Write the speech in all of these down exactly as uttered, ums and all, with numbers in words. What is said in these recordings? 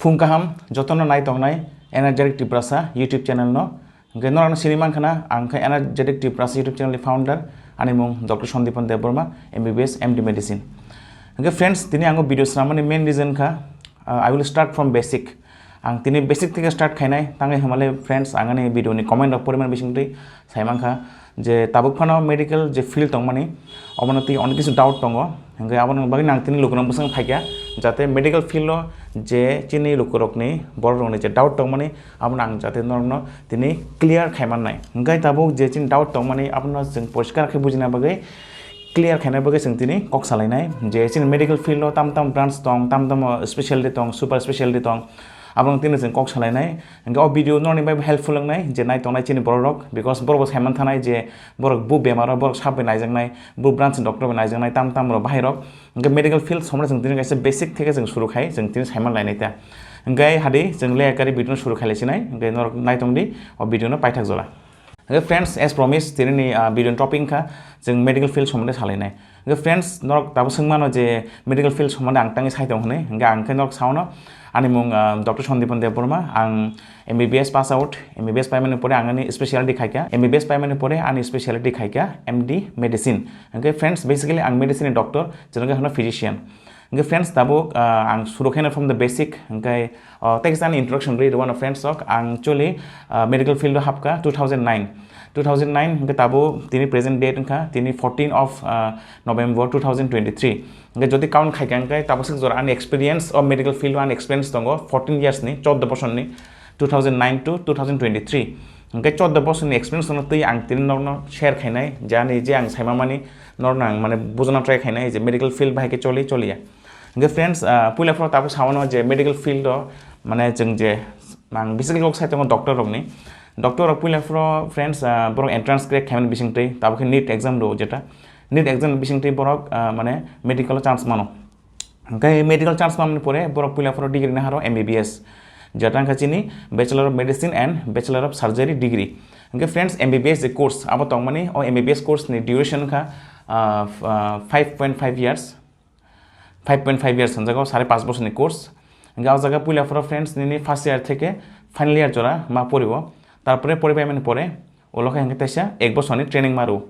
Phung kaham jotono nai tongnai Energetic Tiprasa YouTube channel no. Hwnkhe norokno sini mankha na, ang khe Energetic Tiprasa YouTube channel ni founder, ani mung Doctor Sandipan Debbarma, M B B S, M D Medicine. Hwnkhe friends, tini ang o video swnamani main reason kha, uh, I will start from basic. Ang tini basic theke start khainai, tangwi hamale friends, ang ani video ni comment rok porimani bisingtwi saimankha je tabuk phano medical je field tongmani, obono twi onek kisu doubt tongo. Hwnkhe aboni bagwi ang tini lukurok bwswng phaikha, jate medical field o je chini lukurokni, bororokni je doubt tongmani, abono ang jate norokno tini clear khaimannai. Hwnkhe tabuk je chini doubt tongmani, abono chwng poriskar khe bujina bagwi, clear khaina bagwi chwng tini kok salainai je chini medical field o tam tam branch tong, tam tam specialty tong, super specialty tong, abono tini chwng kok salainai. Hwnkhe o video norokni bai helpful wngnai je nai tongnai chini bororok, because borok bo saiman thanai je borok bu bemaro borok sab bai naijaknai, bu branch ni doctor bai naijaknai, tam tam rok bahai rok. Hwnkhe medical field somre chwng tini kaisa basic theke chwng suru khai, chwng tini saiman lainai ta. Hwnkhe hadi chwng le ekari video no suru khai laisinai, hwnkhe norok nai tongdi o video no paithak jora. Hwnkhe friends, as promise, tini ni, ah, video ni topic wngkha chwng medical field somre salainai. Hwnkhe friends, norok tabuk swngmano je medical field somre ang tangwi sai tong hwnwi, hwnkhe ang khe norok saono ani mung, ah, Doctor Sandipan Debbarma, ang M B B S pass out, M B B S paimani pore ang ani specialty khaikha, M B B S paimani pore ani specialty khaikha M D medicine. Hwnkhe friends, basically ang medicine ni doctor, chwng khe hwno physician. Hwnkhe friends, tabuk, ah, ang suru khaina from the basic, hwnkhe, ah, tei kisa ani introduction rwi rwano friends rok, ang actually, ah, medical field o hapkha two thousand nine. Two thousand nine hwnkhe tabuk tini present date wngkha tini fourteen of, ah, November two thousand twenty-three. Hwnkhe jodi count khaikha hwnkhe tabuk swk jora ani experience o medical field o ani experience tongo fourteen years ni, chordo bosor ni, two thousand nine to two thousand twenty-three. Hwnkhe chordo bosor ni experience no twi ang tini norokno share khainai, je ani je ang saimamani norokno ang mane bujana try khainai je medical field bahai khe choli choliya. Hwnkhe friends, ah, puila phano tabuk saono je medical field o mane chwng je ang basically kok sai tongo doctor rokni. Doctor rok puila phano friends, ah, borok entrance crack khaimani bisingtwi tabuk khe NEET exam rwo jeta. NEET exam bisingtwi borok, ah, mane medical o chance mano. Hwnkhe medical chance manmani pore borok puila phano degree naharo M B B S. Jeta wngkha chini Bachelor of Medicine and Bachelor of Surgery degree. Hwnkhe friends, M B B S je course abo tongmani, o M B B S course ni duration wngkha, ah, f-, ah, five point five years. Five point five years hwnjago, sare panch bosorni course. Hwnkhe o jaga puila phano friends nini first year theke final year jora ma porio. Tarpore poripaimani pore ulo khe hwnkhe teisa ek bosorni training ma rwo.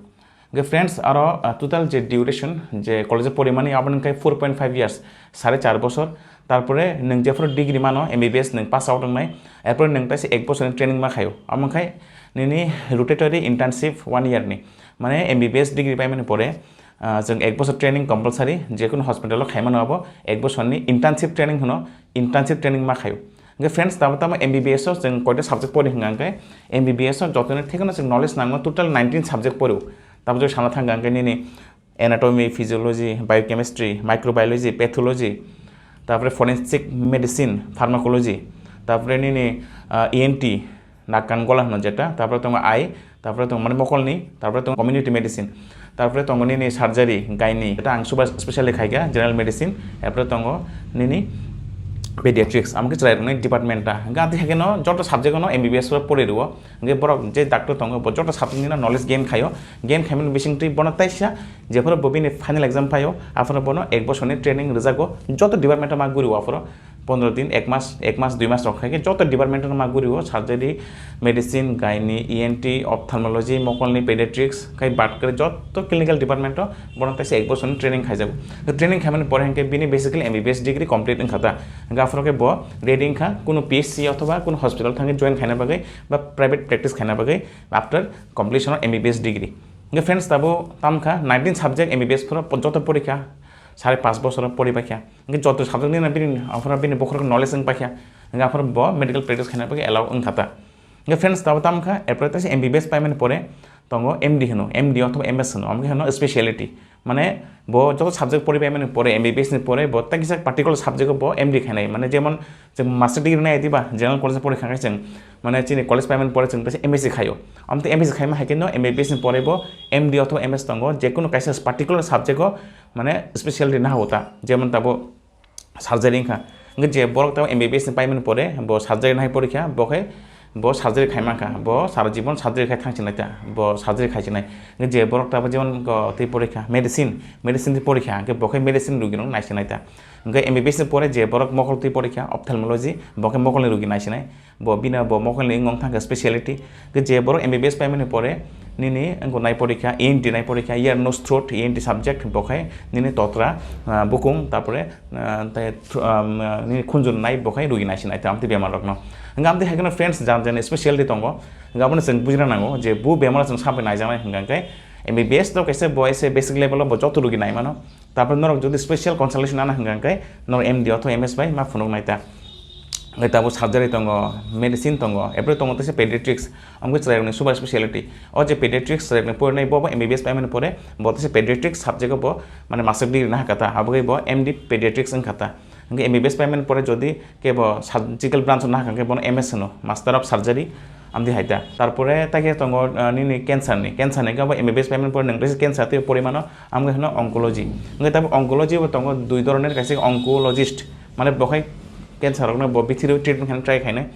Hwnkhe friends, aro, ah, total je duration je college o porimani, aboni hwnkhe four point five years, sare char bosor. Tarpore nwng jephuru degree mano, M B B S nwng pass out wngnai, erpore nwng teisa ek bosorni training ma khaio. Amo wngkhe nini rotatory internship one year ni, mane M B B S degree paimani pore, ah, chwng ek bosor training compulsory, jekunu hospital o khaimano abo ek bosorni internship training hwno, internship training ma khaio. Hwnkhe friends, tamo tamo M B B S o chwng koita subject pori hwnka hwnkhe, M B B S o jotoni thekno chwng knowledge nango, total nineteen subject porio. Tamo jodi sana thangkha hwnkhe nini anatomy, physiology, biochemistry, microbiology, pathology, tarpore forensic medicine, pharmacology, tarpore nini, ah, E N T, nak kan gola hwno jeta, tarpore tongo eye, tarpore tongo mane mokolni, tarpore tongo community medicine, tarpore tongo nini surgery, gynae, jeta ang super specially khaikha general medicine, erpore tongo nini pediatrics, amo khe chwrai rokni department ta. Hwnkhe amtwi haikhe no joto subject no M B B S o pori rwo, hwnkhe borok je doctor tongo bo joto subject ni no knowledge gain khaio, gain khaimani bisingtwi bono taisa jephuru bo bini final exam phaio, aphuru bono ek bosorni training rwjago, joto department o ma guri o aphuru. Pondro din, ek mas, ek mas, dui mas rok khai khe joto department no ma guri o, surgery, medicine, gynae, E N T, ophthalmology, mokolni pediatrics, khai bad kre joto clinical department o bono taisa ek bosorni training khaijago. Training khaimani pore hwnkhe bini basically M B B S degree complete wngkha ta. Hwnkhe aphuru khe bo ready wngkha kunu P H C othoba kunu hospital thangwi join khaina bagwi ba private practice khaina bagwi after completion of M B B S degree. Hwnkhe friends, tabo tamkha nineteen subject M B B S phoro po-, joto porikha, sare panch bosor poribaikha. Hwnkhe joto subject nini bini, aphuru bini bokhorok knowledge wngpaikha. Hwnkhe aphuru bo medical practice khaina bagwi allow wngkha ta. Hwnkhe friends, tabo tamkha, erpore taisa M B B S paimani pore tongo M D hwno, M D othoba M S hwno, omo khe hwno speciality. Mane bo joto subject poripaimani pore, M B B S ni pore bo tei kisa particular subject o bo M D khainai. Mane jemon chwng master degree nai diba, general college pori kha khe chwng, mane chini college paimani pore chwng taisa M S C khaio. Omo tei M S C khaima hai khe no M B B S ni pore bo M D othoba M S tongo, jekunu kaisa particular subject o mane specialty naha o ta. Jemon tabo surgery wngkha. Hwnkhe je borok tamo M B B S ni paimani pore, bo surgery nahai porikha, bo khe Bo surgery khai mankha, bo sara jibon surgery khai thangsinai ta, bo surgery khaisinai. Hwnkhe je borok tabo jibon go tei porikha medicine, medicine tei porikha, hwnkhe bo khe medicine rugino naisinai ta. Hwnkhe M B B S ni pore je borok mokol tei porikha ophthalmology, bo khe mokolni rugi naisinai. Bo bina bo mokolni wng thangkha speciality. Hwnkhe je borok M B B S paimani pore nini wngkha nai porikha, E N T nai porikha, ear, nose, throat, E N T subject, bo khe nini totra, ah, bukung, tarpore ah, tei thr-, ah, nini khunjur nai bo khai rugi naisinai ta amtwi bemar rokno. Hwnkhe amtwi hai kheno friends, jan jan specialty tongo. Hwnkhe abono chwng bujina nango je bo bemar chwng sabai naijaknai hwnkha khe M B B S to kaisa bo ese basic level o bo joto rugi nai mano. Tarpore norok jodi special consultation nana hwnkha khe norok M D othoba M S bai ma phunuk nai ta. Hwnkhe tabuk surgery tongo, medicine tongo, apore tongo teisa pediatrics, amkhe chwrairokni super speciality. O je pediatrics chwrairokni porinai bo bo M B B S paimani pore bo teisa pediatrics subject o bo mane master degree nahakha ta, abo khe bo M D pediatrics wngkha ta. Hwnkhe M B B S paimani pore jodi kebo surgical branch o nahakha khe bono M S hwno, Master of Surgery, amtwi hai ta. Tarpore taikhe tongo, ah, nini cancer ni, cancer ni khe bo M B B S paimani pore nwng teisa cancer tei porimano, amkhe hwno oncology. Hwnkhe tabuk oncology bo tongo dui dhoronor, kaisa oncologist, mane bo khai cancer rokno bo bithiro treatment khaina try khainai.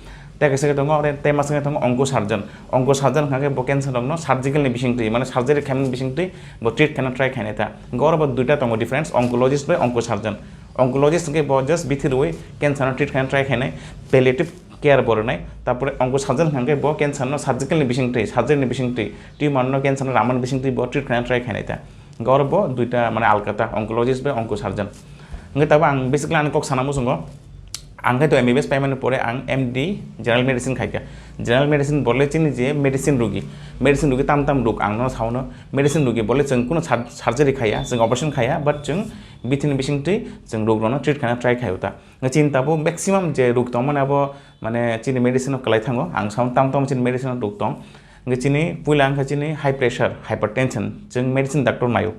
Tei kaisa khe tongo, ore tei masa khe tongo onco surgeon. Onco surgeon hwnkha khe bo cancer rokno surgical ni bisingtwi, mane surgery khaimani bisingtwi bo treat khaina try khainai ta. Hwnkhe oro bo duita tongo difference, oncologist bai onco surgeon. Oncologist hwnkhe bo just bithi rwui cancer no treat khaina try khainai, palliative care bo rwnai. Tarpore onco surgeon hwnkhe bo cancer no surgical ni bisingtwi, surgery ni bisingtwi, tumor no cancer no ramani bisingtwi bo treat khaina try khainai ta. Hwnkhe oro bo duita mane alka ta, oncologist bai onco surgeon. Hwnkhe tabuk ang basically ani kok sana muchungo. Ang khe to M B B S paimani pore ang M D general medicine khaikha. General medicine bole chini je medicine rugi, medicine rugi tam tam ruk ang no saono, medicine rugi bole chwng kuno sur-, surgery khaya, chwng operation khaya, but chwng bithini bisingtwi chwng ruk rokno treat khaina try khaio ta. Chini tabuk maximum je ruk tongmani abo mane chini medicine o kwlai thango, ang saono tam tam chini medicine o ruk tong. Hwnkhe chini puila wngkha chini high pressure, hypertension, chwng medicine doctor naio,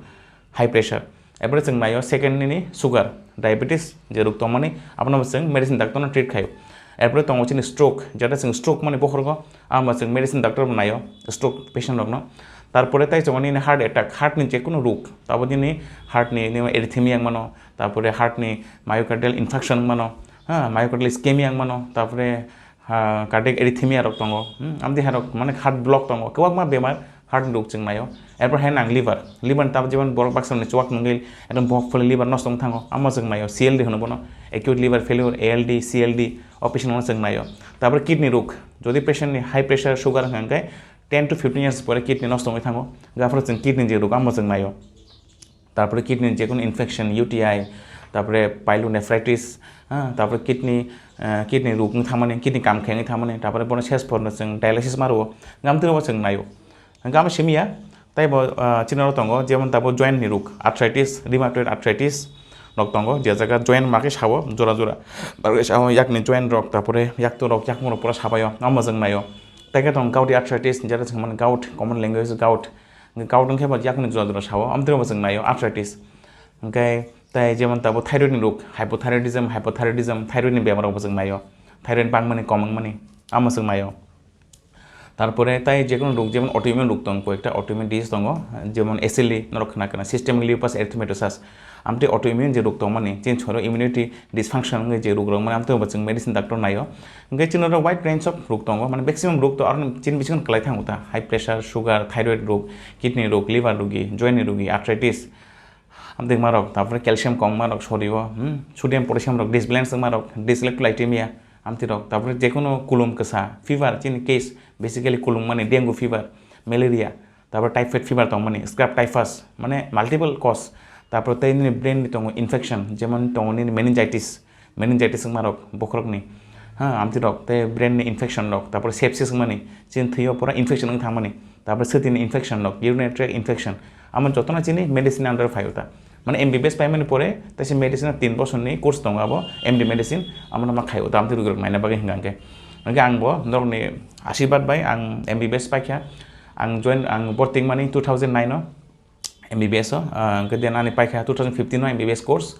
high pressure. Erpore chwng naio second nini sugar, diabetes, je ruk tongmani, abono bo chwng medicine doctor no treat khaio. Erpore tongo chini stroke, jeta chwng stroke mani bokhorgo, amo chwng medicine doctor bo naio stroke patient rokno. Tarpore tai tongo nini heart attack, heart ni jekunu ruk, tabo nini heart ni, nini arrhythmia wngmano, tarpore heart ni myocardial infarction wngmano, ha, myocardial ischemia wngmano, tarpore ha, cardiac arrhythmia rok tongo, hmm, amtwi hai rok mane heart block tongo, kwbangma bemar heart ni rok chwng naio. Erpor hai nang liver, liver ni tamo jemon borok baksa ni chuak nungwi ekdom bohok phole liver nosto wng thango, amo chwng naio, C L D hwno bono, acute liver failure, A L D, C L D, o patient no chwng naio. Tabor kidney rok, jodi patient ni high pressure, sugar wngkha hwnkhe ten to fifteen years pore kidney nosto wngwi thango, gaphro chwng kidney je rok amo chwng naio. Tarpore kidney ni jekunu infection, U T I, tarpore pyelonephritis, ha, tarpore kidney, eh, kidney ruk wng thamani, kidney kam khengwi thamani, tarpore bono ses porno chwng dialysis ma rwo, gamtwi rwo chwng naio. Gama simiya, tei bo, ah, chini oro tongo, jemon tabo joint ni ruk, arthritis, rheumatoid arthritis rok tongo, je jaga joint ma khe sao jora jora, ma khe sao yakni joint rok, tarpore yaktung rok, yakung rok pura sabaio, amo chwng naio. Tei khe tongo gouty arthritis, jeta chwng mani gout, common language gout, gout wngkhe bo yakungni jora jora sao, amtwi rokbo chwng naio arthritis. Hwnkhe tei jemon tabo thyroid ni rok, hypothyroidism, hypothyroidism, thyroid ni bemar rokbo chwng naio, thyroid bangmani, kom wngmani, amo chwng naio. Tarpore tei jekunu rok, jemon autoimmune rok tongo, koyekta autoimmune disease tongo, jemon S L E, norok khna khna systemic lupus erythematosus, amtwi autoimmune je rok tongmani, chini shoriro immunity dysfunction wngwi je rok rok mani, amtwi bo chwng medicine doctor naio. Hwnkhe chini oro wide range of rok tongo, mane maximum rok to aro chini bisingo kwlai thango ta, high pressure, sugar, thyroid rok, kidney rok, liver rogi, joint ni rogi, arthritis, amtwi ma rok, tarpore calcium kom ma rok sorio, hmm, sodium potassium rok disbalance ma rok, dyslipidemia, amtwi rok, tarpore jekunu kulum kwsa, fever, chini case, basically kulum mani dengue fever, malaria, tarpore typhoid fever tongmani, scrub typhus, mane multiple cause. Tarpore tei nini brain ni tongo infection, jemon tongo nini meningitis, meningitis wngma rok bokhorok ni, ha, amtwi rok tei brain ni infection rok, tarpore sepsis wngmani, chini thwi o pura infection wng thangmani, tarpore swtwi ni infection rok, urinary tract infection, amo jotono chini medicine under phaio ta. Mane M B B S paimani pore, teisa medicine o tin bosor ni course tongo abo, M D medicine, amo no ma khaio ta, amtwi rok naina bagwi hwnkha hwnkhe. Hwnkhe ang bo norok ni ashirbad bai ang M B B S paikha, ang join, ang borti wngmani two thousand nine o, M B B S o, ah, hwnkhe then ani paikha two thousand fifteen o M B B S course,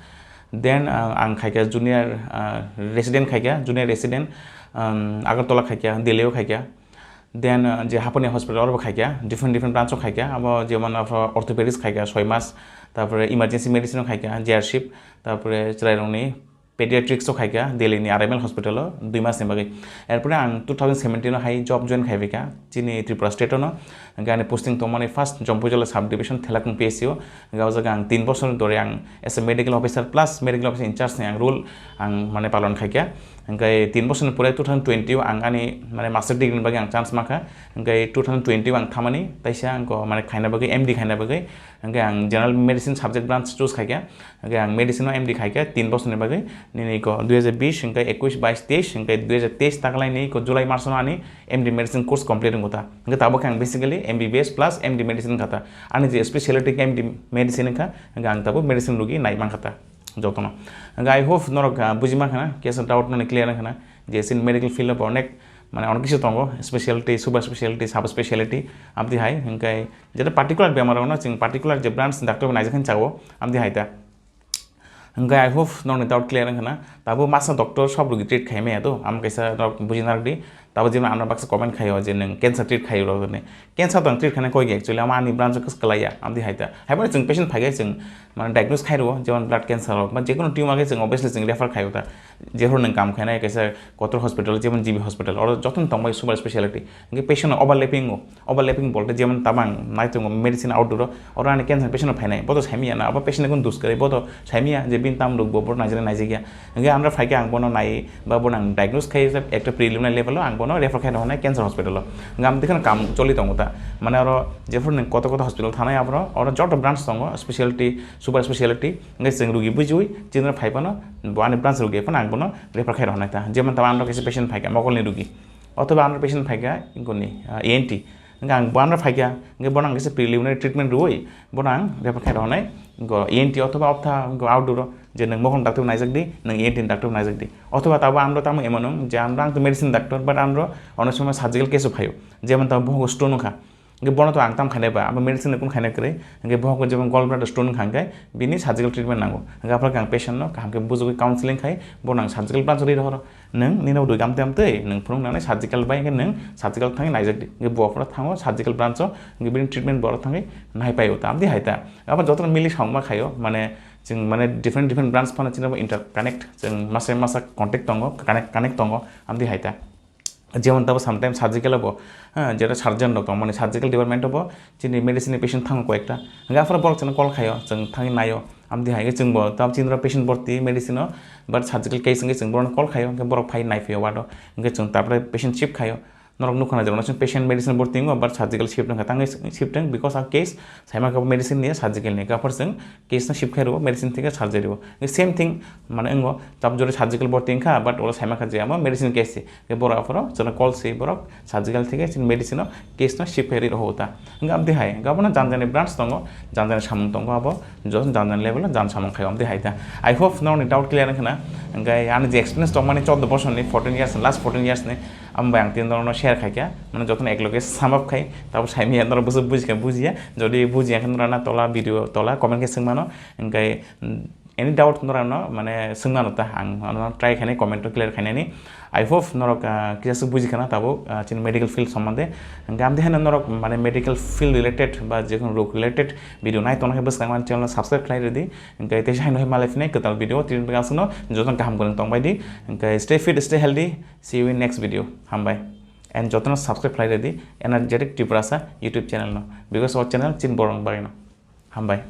then, ah, ang khaikha junior, ah, resident khaikha, junior resident, um, Agartala khaikha, Delhi o khaikha, then, ah, je Hapani hospital oro bo khaikha, different different branch o khaikha, abo jemon orthopedics khaikha soi mas, tarpore emergency medicine o khaikha, J R ship, tarpore chwrairokni pediatrics o khaikha Delhi ni R M L hospital o dui mas ni bagwi. Erpore ang two thousand seventeen o hai job join khaibaikha chini Tripura state o no. Hingke ani posting tongmani first Jampuijala sub division Thelakung P S C o. Hingke o jaga ang tin bosor dhori ang as a medical officer plus medical officer in charge ni ang role ang mane palon khaikha. Hingke tin bosor ni pore two thousand twenty o ang ani mane master degree ni bagwi ang chance mankha. Hingke two thousand twenty o ang thamani taisa ang ko mane khaina bagwi M D khaina bagwi. Hingke ang general medicine subject branch choose khaikha. Hingke ang medicine o M D khaikha tin bosor ni bagwi. Nini ko dui hajar bish hingke ekush bais teish hingke dui hajar teish taklai ni ko July mas o ani M D medicine course complete wngkha ta. Hingke tabuk ang basically M B B S plus M D medicine kha ta. Ani je specialty M D medicine wngkha, hingke ang tabuk medicine rogi nai mankha ta jotono. Hingke I hope norok, ah, buji mankha na, case doubt no clear wngkha na, je sin medical field o onek, mane onek kisa tongo, specialty, super specialty, sub specialty, abdi hai, hingke jeta particular bemar ono chwng particular je branch ni doctor bai naijakha chao, abdi hai ta. Hingke I hope norokni doubt clear wngkha na. Tabuk masa doctor sob rogi treat khai maya to, amo kaisa norok buji narwk di. Tabuk jemon ano baksa comment khaio je nwng cancer treat khai rw hwnwi. Cancer to ang treat khaina koi ge actually, amo ani branch o kwswk kwlaiya, amtwi hai ta. Hai phano chwng patient phai khe chwng mane diagnose khai rw, jemon blood cancer rok, ba jekono tumor khe chwng obviously chwng refer khaio ta. Jephru nwng kam khainai kaisa kotor hospital, jemon G B hospital, oro jotono tongbai super specialty. Hingke patient no overlapping o, overlapping bolte jemon tabang nai tongo medicine outdoor o, oro ani cancer patient no phainai, bo to saimanya na, abo patient no dos kwrwi, bo to saimanya je bini tam rok bo, bo naijak naijak ya. Hingke amra phaikhe ang bono nai ba bono ang diagnose khai ekta preliminary level o ang bono refer khai rw hwnai cancer hospital o. Hingke amtwi kheno kam choli tongo ta, mane oro jephru nwng kotor kotor hospital thanai abro, oro joto branch tongo, specialty, super specialty, hingke chwng rogi bujiwi chini phai phano bo ani branch rogi phano ang bono refer khai rw hwnai ta. Jemon tabang amra kaisa patient phaikha mokolni rogi, othoba amra patient phaikha ingkoni, ah, E N T. Hingke ang bono phaikha, hingke bono ang kisa preliminary treatment rwui, bono ang refer khai rw hwnai, go E N T othoba optha, go outdoor o, je nwng mohon doctor naijak di, nwng E N T doctor naijak di. Othoba tabo amro tamo emon wng, je amro ang to medicine doctor, but amro ono somoy surgical case o phaio. Jemon tamo bohogo stone wngkha. Hingke bono to ang tam khainai ba, abo medicine kun khainai kwrwi, hingke bohogo jemon gallbladder stone wngkha hingke, bini surgical treatment nango. Hingke aphuru ang patient no kaham khe bujugwi counseling khai, bono ang surgical branch rwi rohoro. Nwng nini dui gam tem tei nwng phunuk nani surgical bai hingke nwng surgical thangwi naijak di. Hingke bo phano thango surgical branch o, hingke bini treatment borok thangwi nai pai o ta, amtwi hai ta. Abo jotono mili songma khaio, mane chwng mane different different branch phano chini bo interconnect, chwng masa masa contact tongo, connect, connect tongo, amtwi hai ta. Jemon tabo sometimes surgical bo, ha, jeta surgeon rok tongmani surgical department bo, chini medicine ni patient thango koyekta. Hingke aphuru borok chwngno call khaio, chwng thangwi naio. Amtwi hai khe chwngbo tab chini patient borti medicine o, but surgical case hingke chwng borokno call khaio, hingke borok phai nai phaiyo ward o, hingke chwng tarpore patient shift khaio. Norok nukha na jemon patient medicine borti wngo, but surgical shift wngkha, tangwi shift wng because of case, saima khe medicine niya surgical ni, aphuru chwng case no shift khai rwo, medicine theke surgery o. Hingke same thing, mane wngo, tab jori surgical borti wngkha, but oro saima kha je amo medicine case se. Hingke borok aphuru chwngno call se borok surgical theke chini medicine o case no shift khai rwi rohor ta. Hingke amtwi hai, hingke abono jan jani branch tongo, jan jani samung tongo abo, joto jan jani level o jan samung khai amtwi hai ta. I hope norokni doubt clear wngkha na. Hingke ani je experience tongmani choudo bosor ni, fourteen years ni, last fourteen years ni, amo bai ang tini norokno share khaikha, mane jotono ekloge sum up khai, tabo saimanya norok bwswk bujikha bujiya, jodi bujiya khe norok na tola video tola comment khe swngmano, hingke, mm, any doubt norokno mane swngmano ta, ang ano try khainai comment o clear khainani. I hope norok, ah, kisa swk buji khana tabuk, ah, chini medical field sombonde. Hingke amtwi haino norok mane medical field related ba jekunu rok related video nai tongna khe bwskang mani channel no subscribe khlai rwdi. Hingke teisa haino hai malai phinai kwtal video tini bwkang aswkno jotono kaham kwrwng tongbai di. Hingke stay fit, stay healthy. See you in next video. Hambai. And jotono subscribe khlai rwdi Energetic Tiprasa YouTube channel no. Because o channel chini borok bagwino. Hambai.